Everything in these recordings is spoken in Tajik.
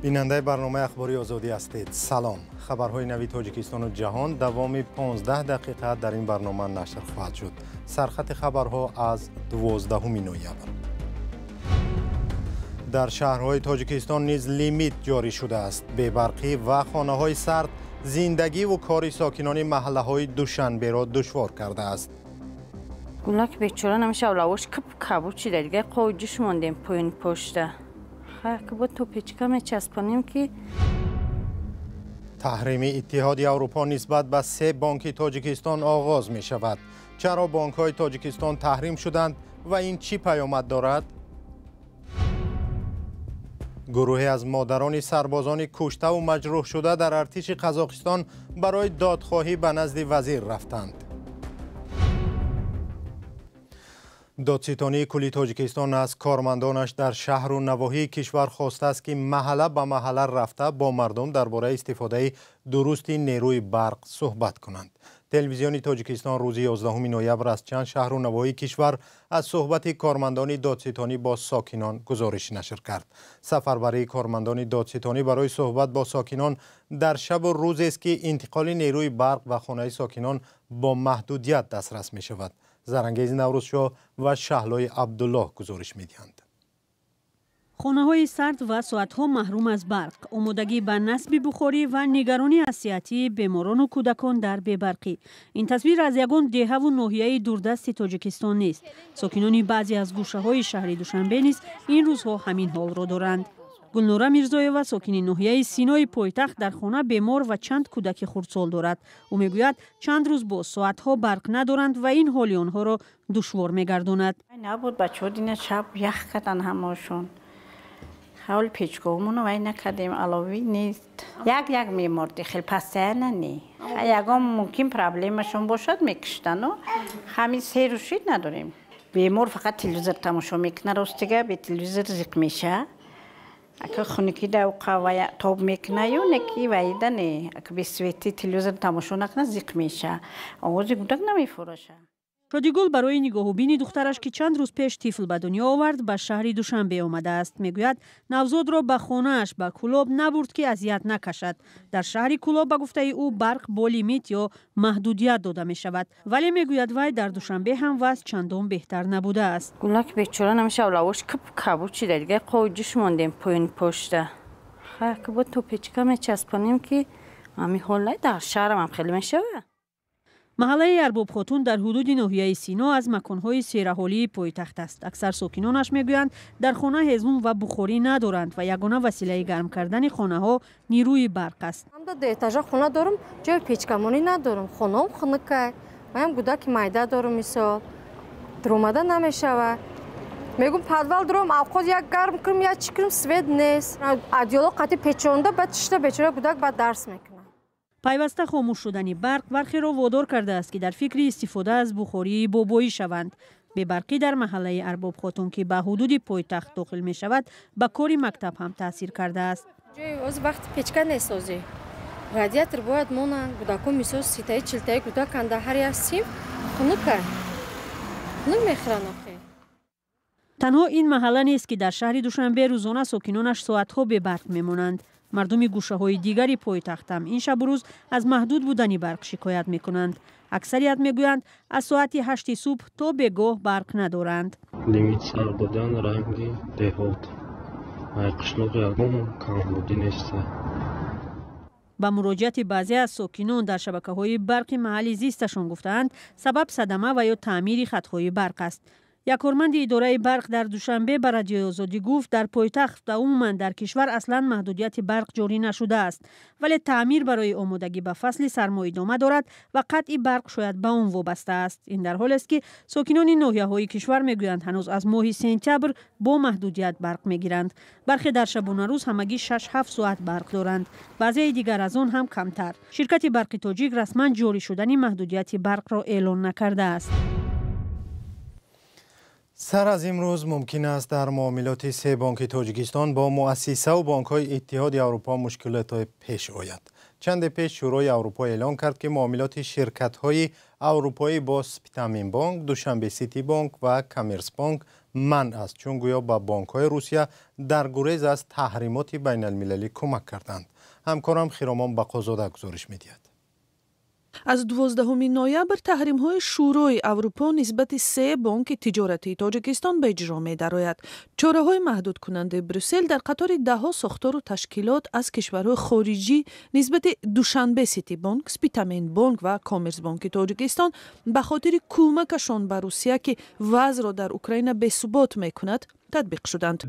Бинандаи барномаи Ахбори Озодӣ ҳастед. Салом. Хабарҳои нави Тоҷикистону ҷаҳон давоми 15 дақиқа дар ин барнома нашр хоҳад шуд. Сархати хабарҳо аз 12 ноябр. Дар шаҳрҳои Тоҷикистон низ лимит ҷорӣ шудааст. Бебарқӣ ва хонаҳои сард зиндагиву кори сокинони маҳаллаҳои Душанберо душвор кардааст. Гулак бечора намеша лавош кп кабуд шида, дигар қоҷиш мондем поёни пошта. Ки бо то печка мечаспонем ки. Таҳрими Иттиҳоди Аврупо нисбат ба се бонки Тоҷикистон оғоз мешавад. Чаро бонкҳои Тоҷикистон таҳрим шуданд ва ин чӣ паёмад дорад? Гурӯҳе аз модарони сарбозони куштаву маҷрӯҳшуда дар артиши Қазоқистон барои додхоҳӣ ба назди вазир рафтанд. Додситонии кулли Тоҷикистон аз кормандонаш дар шаҳру навоҳии кишвар хостааст, ки маҳалла ба маҳалла рафта бо мардум дар бораи истифодаи дурусти нерӯи барқ суҳбат кунанд. Телевизиони Тоҷикистон рӯзи 11 ноябр аз чанд шаҳру навоҳии кишвар аз суҳбати кормандони додситонӣ бо сокинон гузориш нашр кард. Сафарбарии кормандони додситонӣ барои суҳбат бо сокинон дар шабу рӯзест, ки интиқоли нерӯи барқ ба хонаи сокинон бо маҳдудият дастрас мешавад. Зарангези Наврӯзшоҳ ва Шаҳлои Абдуллоҳ гузориш медиҳанд. Хонаҳои сард ва соатҳо маҳрум аз барқ, омодагӣ ба насби бухорӣ ва нигаронӣ аз сиҳатии беморону кӯдакон дар бебарқӣ. Ин тасвир аз ягон деҳаву ноҳияи дурдасти Тоҷикистон нест. Сокинони баъзе аз гӯшаҳои шаҳри Душанбе низ ин рӯзҳо ҳамин ҳолро доранд. Гулнора Мирзоева, сокини ноҳияи Синои пойтахт, дар хона бемор ва чанд кӯдаки хурдсол дорад. Ӯ мегӯяд, чанд рӯз боз соатҳо барқ надоранд ва ин ҳоли онҳоро душвор мегардонад. Набуд, бачаҳо дина шаб ях карданд ҳамашон. Ҳол печкоҳомонро вай накардем, аловӣ нест. Як як меморди, хел постоянно не. Ягон мумкин проблемашон бошад, мекуштану. Ҳамин се рӯз шид надорем. Бемор фақат телевизор тамошо мекунад, ростига бе телевизор зиқ мешавад. Ака хунукӣ да уқа тоб мекунаю, неки ваида не. Ака бе свети телевизор тамошо накунад, зиқ мешавад. Овози гудак намефураша. Шодигул барои нигоҳубини духтараш, ки чанд рӯз пеш тифл ба дунё овард, ба шаҳри Душанбе омадааст. Мегӯяд, навзодро ба хонааш ба Кӯлоб набурд, ки азият накашад. Дар шаҳри Кӯлоб, ба гуфтаи ӯ, барқ бо лимит ё маҳдудият дода мешавад. Вале мегӯяд, вай дар Душанбе ҳам вазъ чандон беҳтар набудааст. Гулак бечора намеша лавош кп кабуд шида, дигар қоҷиш мондем поёни пошта. Ки бо то печка мечаспонем, ки ҳамин ҳолай дар шаҳрам ҳам хеле мешавад. Маҳаллаи Арбобхотун дар ҳудуди ноҳияи Сино аз маконҳои сераҳолии пойтахт аст. Аксар сокинонаш мегӯянд, дар хона ҳезум ва бухорӣ надоранд ва ягона василаи гарм кардани хонаҳо нерӯи барқ аст. Ду этажа хона дорам, ҷои печкамонӣ надорам, хонаам хунукай. Маям гудаки майда дорам, мисол дуромада намешавад. Мегӯм, подвал дуром, авқот як гарм кунам, як чӣ кунам, свет нест. Одеяло қати печонда, баъд шишта бечора гудак баъд дарс мекунад. Пайваста хомӯш шудани барқ бархеро водор кардааст, ки дар фикри истифода аз бухории бобоӣ шаванд. Бебарқӣ дар маҳаллаи Арбобхотун, ки ба ҳудуди пойтахт дохил мешавад, ба кори мактаб ҳам таъсир кардааст. Ҷои вақти печка несозӣ, радиатор бояд монанд. Гудако мисол ситаи чилтаи гудаканд, дар ҳар як синф хунука хунук мехӯранд охи. Танҳо ин маҳалла нест, ки дар шаҳри Душанбе рӯзона сокинонаш соатҳо бебарқ мемонанд. Мардуми гӯшаҳои дигари пойтахт ҳам ин шабу рӯз аз маҳдуд будани барқ шикоят мекунанд. Аксарият мегӯянд, аз соати 8 субҳ то бегоҳ барқ надоранд. Лимит сар додан ранги деҳот. Қишлоқ ягон камбудӣ нест. Ба муроҷиати баъзе аз сокинон дар шабакаҳои барқи маҳалли зисташон гуфтаанд, сабаб садама ва ё таъмири хатҳои барқ аст. Як корманди идораи барқ дар Душанбе ба Радиои Озодӣ гуфт, дар пойтахт ва умуман дар кишвар аслан маҳдудияти барқ ҷорӣ нашудааст, вале таъмир барои омодагӣ ба фасли сармо идома дорад ва қатъи барқ шояд ба он вобаста аст. Ин дар ҳолест, ки сокинони ноҳияҳои кишвар мегӯянд, ҳанӯз аз моҳи сентябр бо маҳдудият барқ мегиранд. Бархе дар шабонарӯз ҳамагӣ 6-7 соат барқ доранд, баъзеи дигар аз он ҳам камтар. Ширкати Барқи Тоҷик расман ҷорӣ шудани маҳдудияти барқро эълон накардааст. Сар аз имрӯз мумкин аст дар муомилоти се бонки Тоҷикистон бо муассисаву бонкҳои Иттиҳоди Аврупо мушкилотҳое пеш ояд. Чанде пеш Шӯрои Аврупо эълон кард, ки муомилоти ширкатҳои аврупоӣ бо Спитаминбонк, Душанбе Сити Бонк ва Коммерсбонк Манъ аст, чун гӯё ба бонкҳои Русия дар гурез аз таҳримоти байналмилалӣ кӯмак карданд. Ҳамкорам Хиромон Бақозода гузориш медиҳад. Аз 12 ноябр таҳримҳои Шӯрои Аврупо нисбати се бонки тиҷоратии Тоҷикистон ба иҷро медарояд. Чораҳои маҳдудкунандаи Брюссел дар қатори даҳҳо сохтору ташкилот аз кишварҳои хориҷӣ нисбати Душанбе Сити Бонк, Спитамен Бонк ва Коммерсбонки Тоҷикистон ба хотири кӯмакашон ба Русия, ки вазъро дар Украина бесубот мекунад, татбиқ шуданд.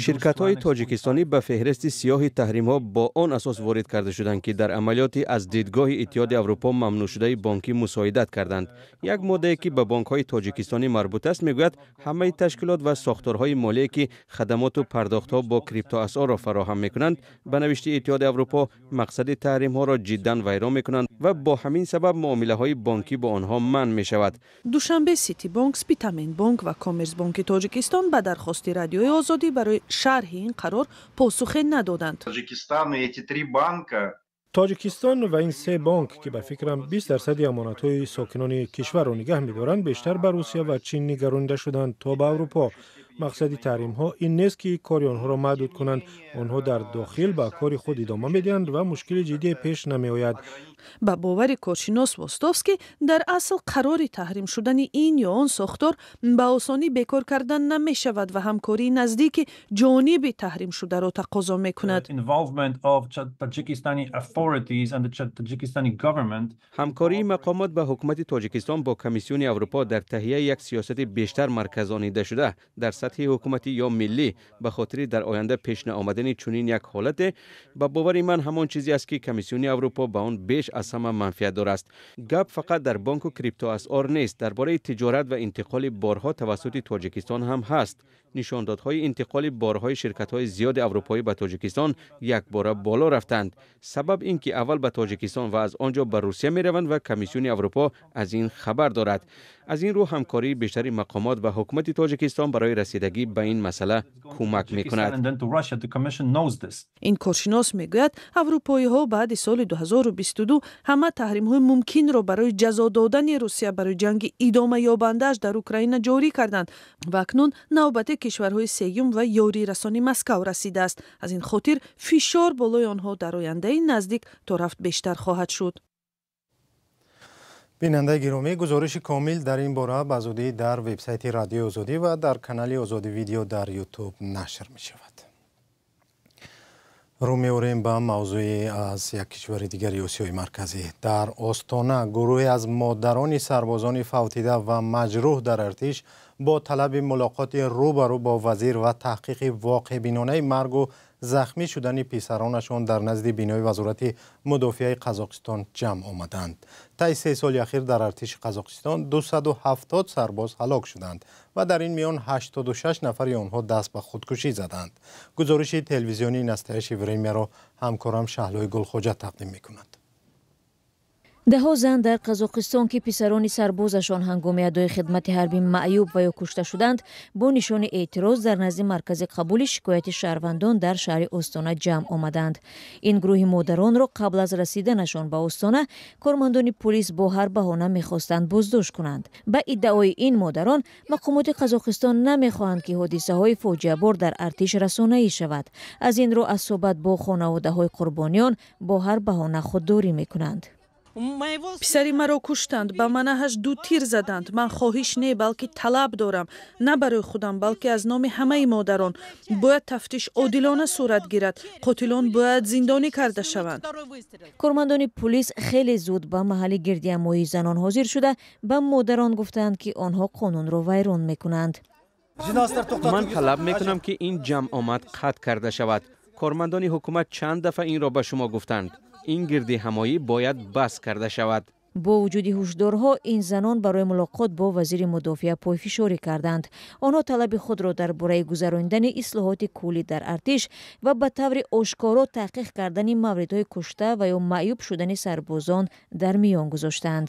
Ширкатҳои тоҷикистонӣ ба феҳристи сиёҳи таҳримҳо бо он асос ворид карда шуданд, ки дар амалиёти аз дидгоҳи Иттиҳоди Аврупо мамнӯъшудаи бонкӣ мусоидат карданд. Як моддае, ки ба бонкҳои тоҷикистонӣ марбут аст, мегӯяд, ҳамаи ташкилот ва сохторҳои молие, ки хадамоту пардохтҳо бо криптоасъорро фароҳам мекунанд, ба навишти Иттиҳоди Аврупо, мақсади таҳримҳоро ҷиддан вайрон мекунанд ва бо ҳамин сабаб муомилаҳои бонкӣ бо онҳо манъ мешавад. Душанбе Сити Бонк, Спитамен Бонк ва Коммерсбонки Тоҷикистон ба дархости Радиои Озодӣ барои шарҳи ин қарор посухе надоданд. Тоҷикистон ва ин се бонк, ки ба фикрам 20% амонатҳои сокинони кишварро нигаҳ медоранд, бештар ба Русия ва Чин нигаронида шуданд, то ба Аврупо. Мақсади таҳримҳо ин нест, ки кори онҳоро маҳдуд кунанд. Онҳо дар дохил ба кори худ идома медиҳанд ва мушкили ҷиддие пеш намеояд. Ба бовари коршинос Востовский, дар асл қарори таҳрим шудани ин ё он сохтор ба осонӣ бекор кардан намешавад ва ҳамкории наздики ҷониби таҳримшударо тақозо мекунад. Ҳамкории мақомот ба ҳукумати Тоҷикистон бо Комиссиони Аврупо дар таҳияи як сиёсати бештар марказонидашуда дар сатҳи ҳукуматӣ ё миллӣ ба хотири дар оянда пеш наомадани чунин як ҳолате, ба бовари ман, ҳамон чизе аст, ки Комиссиони Аврупо ба он беш аз ҳама манфиатдор аст. Гап фақат дар бонку криптоасъор нест, дар бораи тиҷорат ва интиқоли борҳо тавассути Тоҷикистон ҳам ҳаст. Нишондодҳои интиқоли борҳои ширкатҳои зиёди аврупоӣ ба Тоҷикистон якбора боло рафтанд. Сабаб ин ки аввал ба Тоҷикистон ва аз он ҷо ба Русия мераванд ва Комиссиони Аврупо аз ин хабар дорад. Аз ин рӯ ҳамкории бештари мақомот ва ҳукумати Тоҷикистон барои расидагӣ ба ин масъала кӯмак мекунад. Ин коршинос мегӯяд, аврупоиҳо баъди соли 2022 ҳама таҳримҳои мумкинро барои ҷазо додани Русия барои ҷанги идомаёбандааш дар Украина ҷорӣ карданд ва акнун навбати кишварҳои сеюм ва ёрирасони Москав расидааст. Аз ин хотир фишор болои онҳо дар ояндаи наздик то рафт бештар хоҳад шуд. Бинандаи гиромӣ, гузориши комил дар ин бора ба зудӣ дар вебсайти Радиои Озодӣ ва дар канали Озодӣ Видео дар Ютуб нашр мешавад. Рӯ меорем ба мавзӯи аз як кишвари дигари Осиёи Марказӣ. Дар Остона гурӯҳе аз модарони сарбозони фавтида ва маҷрӯҳ дар артиш бо талаби мулоқоти рӯ ба рӯ бо вазир ва таҳқиқи воқеъбинонаи маргу захмӣ шудани писаронашон дар назди бинои Вазорати мудофиаи Қазоқистон ҷамъ омаданд. Таи 3 соли ахир дар артиши Қазоқистон 270 сарбоз ҳалок шуданд ва дар ин миён 86 нафари онҳо даст ба худкушӣ заданд. Гузориши телевизиони Настоящее Время-ро ҳамкорам Шаҳлои Гулхоҷа тақдим мекунад. Даҳҳо зан дар Қазоқистон, ки писарони сарбозашон ҳангоми адои хидмати ҳарбӣ маъюб ва ё кушта шуданд, бо нишони эътироз дар назди маркази қабули шикояти шаҳрвандон дар шаҳри Остона ҷамъ омаданд. Ин гурӯҳи модаронро қабл аз расиданашон ба Остона кормандони пулис бо ҳар баҳона мехостанд боздошт кунанд. Ба иддаои ин модарон, мақомоти Қазоқистон намехоҳанд, ки ҳодисаҳои фоҷиабор дар артиш расонаӣ шавад. Аз ин рӯ аз суҳбат бо хонаводаҳои қурбониён бо ҳар баҳона худдорӣ мекунанд. Писари маро куштанд, ба манаҳаш ду тир заданд. Ман хоҳиш не, балки талаб дорам, на барои худам, балки аз номи ҳамаи модарон: бояд тафтиш одилона сурат гирад, қотилон бояд зиндонӣ карда шаванд. Кормандони пулис хеле зуд ба маҳалли гирдиҳамоии занон ҳозир шуда, ба модарон гуфтанд, ки онҳо қонунро вайрон мекунанд. Ман талаб мекунам, ки ин ҷамъомад қатъ карда шавад. Кормандони ҳукумат чанд дафъа инро ба шумо гуфтанд. Ин гирдиҳамоӣ бояд бас карда шавад. Бо вуҷуди ҳушдорҳо, ин занон барои мулоқот бо вазири мудофиа пойфишорӣ карданд. Онҳо талаби худро дар бораи гузаронидани ислоҳоти куллӣ дар артиш ва ба таври ошкоро таҳқиқ кардани мавридҳои кушта ва ё маъюб шудани сарбозон дар миён гузоштанд.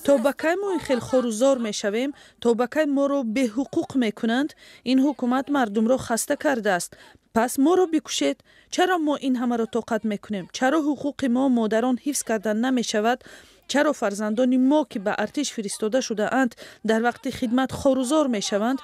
То ба кай мо ин хел хорузор мешавем? То ба кай моро беҳуқуқ мекунанд? Ин ҳукумат мардумро хаста кардааст. Пас моро бикушед. Чаро мо ин ҳамаро тоқат мекунем? Чаро ҳуқуқи мо, модарон, ҳифз карда намешавад? Чаро фарзандони мо, ки ба артиш фиристода шудаанд, дар вақти хидмат хорузор мешаванд?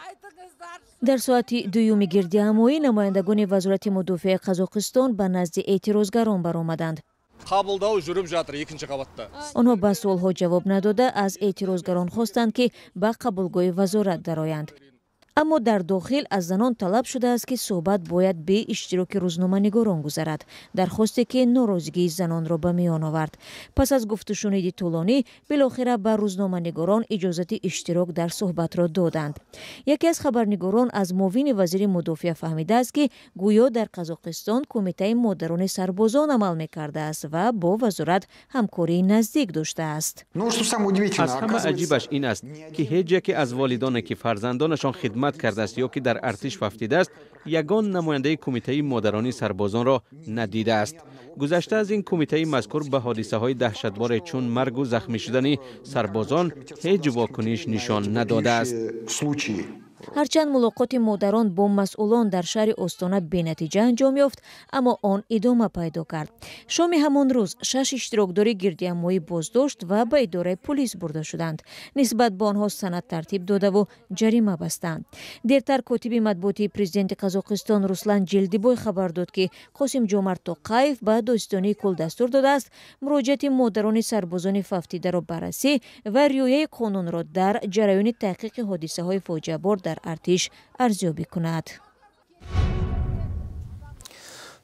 Дар соати дуюми гирдиҳамоӣ намояндагони Вазорати мудофиаи Қазоқистон ба назди эътирозгарон баромаданд. Қабылдау жүріп жатыр екінші қабатта. Онҳо ба суолҳо ҷавоб надода, аз эътирозгарон хостанд, ки ба қабулгоҳи вазорат дароянд. Аммо дар дохил аз занон талаб шудааст, ки суҳбат бояд бе иштироки рӯзноманигорон гузарад, дархосте ки норозигии занонро ба миён овард. Пас аз гуфтушуниди тӯлонӣ билохира ба рӯзноманигорон иҷозати иштирок дар суҳбатро доданд. Яке аз хабарнигорон аз муовини вазири мудофиа фаҳмидааст, ки гӯё дар Қазоқистон кумитаи модарони сарбозон амал мекардааст ва бо вазорат ҳамкории наздик доштааст. Аз ҳама аҷибаш ин аст, ки ҳеҷ яке аз волидоне, ки фарзандонашон хидмат кардааст ё ки дар артиш фавтидааст, ягон намояндаи кумитаи модарони сарбозонро надидааст. Гузашта аз ин, кумитаи мазкур ба ҳодисаҳои даҳшатборе чун маргу захмӣ шудани сарбозон ҳеҷ вокуниш нишон надодааст. Ҳарчанд мулоқоти модарон бо масъулон дар шаҳри Остона бенатиҷа анҷом ёфт, аммо он идома пайдо кард. Шоми ҳамон рӯз шаш иштирокдори гирдиҳамоӣ боздошт ва ба идораи пулис бурда шуданд. Нисбат ба онҳо санад тартиб додаву ҷарима бастанд. Дертар котиби матбуотии президенти Қазоқистон Руслан Ҷилдибой хабар дод, ки Қосим Ҷомарт Тоқаев ба додситонии кул дастур додааст муроҷиати модарони сарбозони фавтидаро баррасӣ ва риояи қонунро дар ҷараёни таҳқиқи ҳодисаҳои фоҷиабор дар артиш арзёбӣ кунад.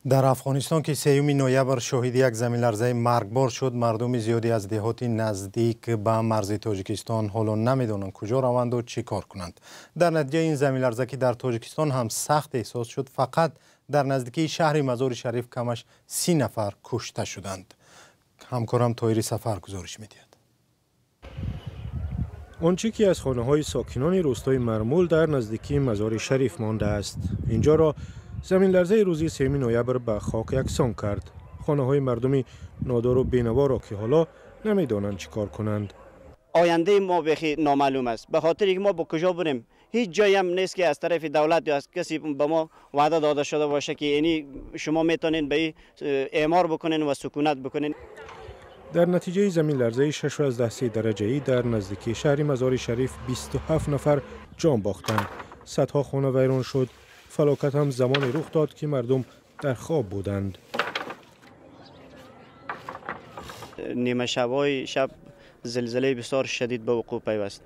Дар Афғонистон, ки 3 ноябр шоҳиди як заминларзаи маргбор шуд, мардуми зиёде аз деҳоти наздик ба марзи Тоҷикистон ҳоло намедонанд куҷо раванду чӣ кор кунанд. Дар натиҷаи ин заминларза, ки дар Тоҷикистон ҳам сахт эҳсос шуд, фақат дар наздикии шаҳри Мазори Шариф камаш 30 нафар кушта шуданд. Ҳамкорам Тоири Сафар гузориш медиҳад. Он чӣ ки аз хонаҳои сокинони рӯстои Мармул дар наздикии Мазори Шариф мондааст. Инҷоро заминларзаи рӯзи 3 ноябр ба хок яксон кард. Хонаҳои мардуми нодору бенаворо, ки ҳоло намедонанд чӣ кор кунанд. Ояндаи мо бехи номаълум аст. Ба хотире ки мо ба куҷо бурем, ҳеҷ ҷоям нест, ки аз тарафи давлат ё аз касе ба мо ваъда дода шуда бошад, ки яъне шумо метавонед ба ин эъмор бикунед ва сукунат бикунед. Дар натиҷаи заминларзаи 6.3 дараҷаӣ дар наздикии шаҳри Мазори Шариф 27 нафар ҷон бохтанд. Садҳо хона вайрон шуд. Фалокат ҳам замоне рух дод, ки мардум дар хоб буданд. Нима шабҳои шаб зилзилаи бисёр шадид ба вуқӯъ пайваст,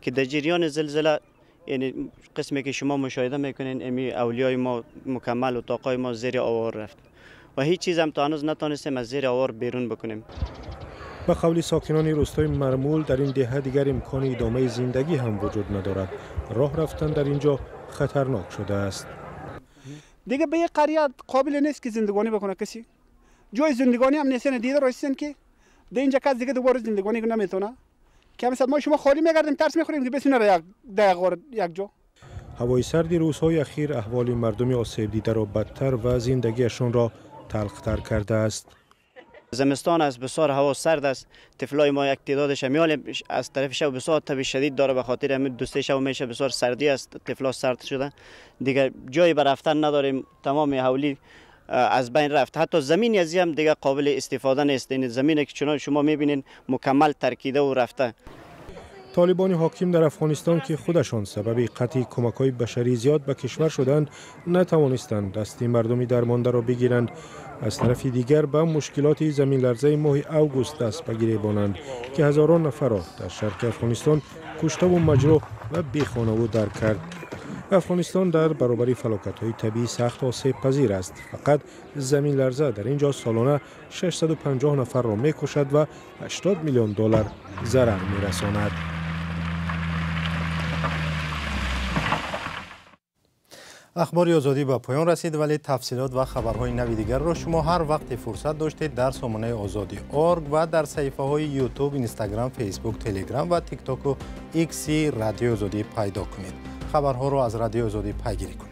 ки дар ҷараёни зилзила, яъне қисме ки шумо мушоҳида мекунед, ами авлиёи мо мукаммал утоқҳои мо зери овор рафт ва ҳеҷ чиз ҳам то ҳанӯз натонистем аз зери овор берун бикунем. Ба қавли сокинони рӯстои Мармул, дар ин деҳа дигар имкони идомаи зиндагӣ ҳам вуҷуд надорад. Роҳ рафтан дар ин ҷо хатарнок шудааст. Дига ба як қария қобил нест, ки зиндагонӣ бикунад каси. Ҷои зиндагонӣ ҳам нест, дида ростен, ки дар инҷа кас дига дубора зиндагонӣ наметавонад. Ки ҳамин мо шумо холӣ мегардем, тарс мехӯрем, ки бисинара як дағор як ҷо. Ҳавои сарди рӯзҳои ахир аҳволи мардуми осебдидаро бадтар ва зиндагиашонро талхтар кардааст. زمستان است، بسیار هوا سرد است. طفلای ما یک تعدادش میالیم از طرف شب بسیار تب شدید داره، به خاطر همین دو سه شب میشه بسیار سردی است، طفلا سرد شده. دیگه جایی بر رفتن نداریم، تمام حولی از بین رفت. حتی زمین از هم دیگه قابل استفاده نیست. این زمینی که چنان شما میبینین مکمل ترکیده و رفته. Толибони ҳоким дар Афғонистон, ки худашон сабаби қатъи кӯмакҳои башарии зиёд ба кишвар шуданд, натавонистанд дасти мардуми дармондаро бигиранд. Аз тарафи дигар ба мушкилоти заминларзаи моҳи август даст ба гиребонанд, ки ҳазорон нафарро дар шарқи Афғонистон куштаву маҷрӯҳ ва бехонаву дар кард. Афғонистон дар баробари фалокатҳои табиӣ сахт осебпазир аст. Фақат заминларза дар ин ҷо солона 650 нафарро мекушад ва 80 миллион доллар зарар мерасонад. Ахбори Озодӣ ба поён расид, вале тафсилот ва хабарҳои нави дигарро шумо ҳар вақте фурсат доштед дар сомонаи Озодӣ орг ва дар саҳифаҳои Ютуб, Инстаграм, Фейсбук, Телеграм ва Тиктоку Икси Радиои Озодӣ пайдо кунед. Хабарҳоро аз Радиои Озодӣ пайгирӣ кунед.